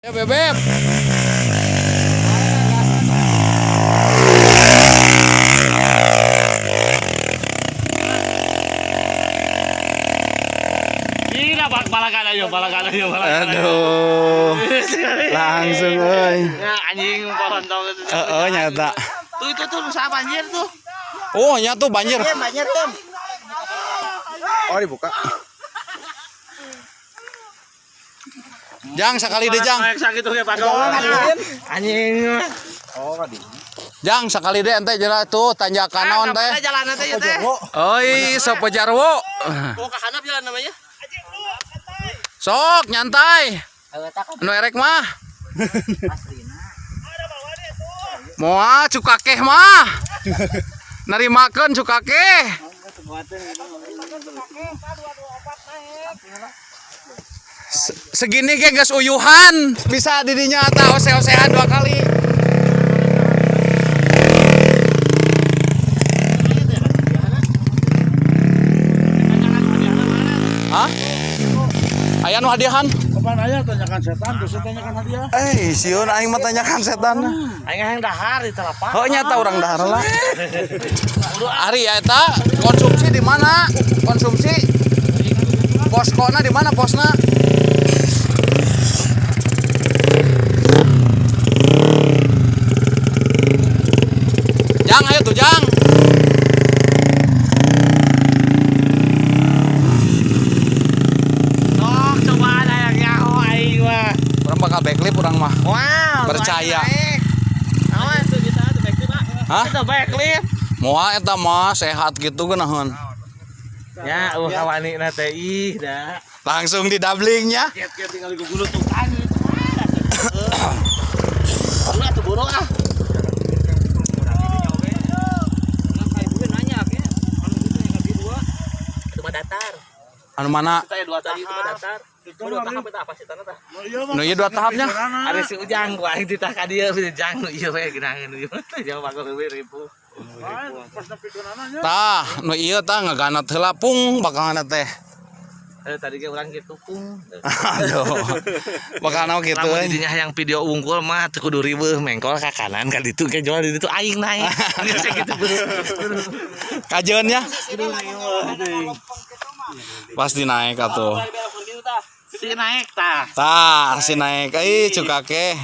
Ya bebek. Gila, balakan aja, balakan aja, balakan. Aduh. Langsung euy. Ya anjing pohon tong itu. Heeh nyata. Tuh itu tuh usaha banjir tuh. Oh, nya tuh banjir. Banjir, Tim. Oh, dibuka. Jang sekali deh, Jang. Naik sakit tuh kayak pakai. Anjing. Jang sekali deh ente jelas tuh tanjakan naon teh. Jalan teh ya teh. Oi, Sopo Jarwo. Mau ke handap jalan namanya. Sok nyantai. Nu erek mah. Moal cukakeh mah. Nerimakeun cukakeh. Segini ge geus uyuhan, bisa didinya tah ose-osehan dua kali. Hah? Aya nu hadiahan? Kapan aya tanyakan setan, terus tanyakan hadiah. Eh, sieun aing mah tanyakan setan. Aing yang dahar di telapak. Oh nyata orang dahar lah. Ari ya eta konsumsi di mana? Konsumsi poskona di mana posna? Jang, ayo tuh Jang. Sok coba ada yang nyaho aing mah. Orang bakal backflip orang mah. Wow, Percaya. Awas tuh kita tuh backflip, Pak. Hah? Itu backflip. Moal eta mah sehat gitu geunaheun. Ya, kawani na teh ih dah. Langsung di doublingnya. Kiat-kiat tinggal gugulutukan gitu. Buru atuh buru ah. Itu mah datar. Anu mana? Saya dua tadi itu mah datar. Dua tahap itu apa sih tanah tah? Nu ieu dua tahapnya. Ada si Ujang gua aing ditah ka dieu si Ujang nu ieu we geunaheun ieu teh jauh bagus leuwih ribu. Pas nepi keunana nya. Tah, nu ieu tah ngaganat heula pung bakalna teh. Eh tadi ge urang kitu pung. Aduh. Bakal gitu Lamun euy. didinya hayang video unggul mah teu kudu riweuh mengkol ka kanan ka ditu ke jual di ditu aing naik. Geus kitu buru. Kajeunnya pasti naik atuh. Si naik tah. Tah, si naik euy cukake.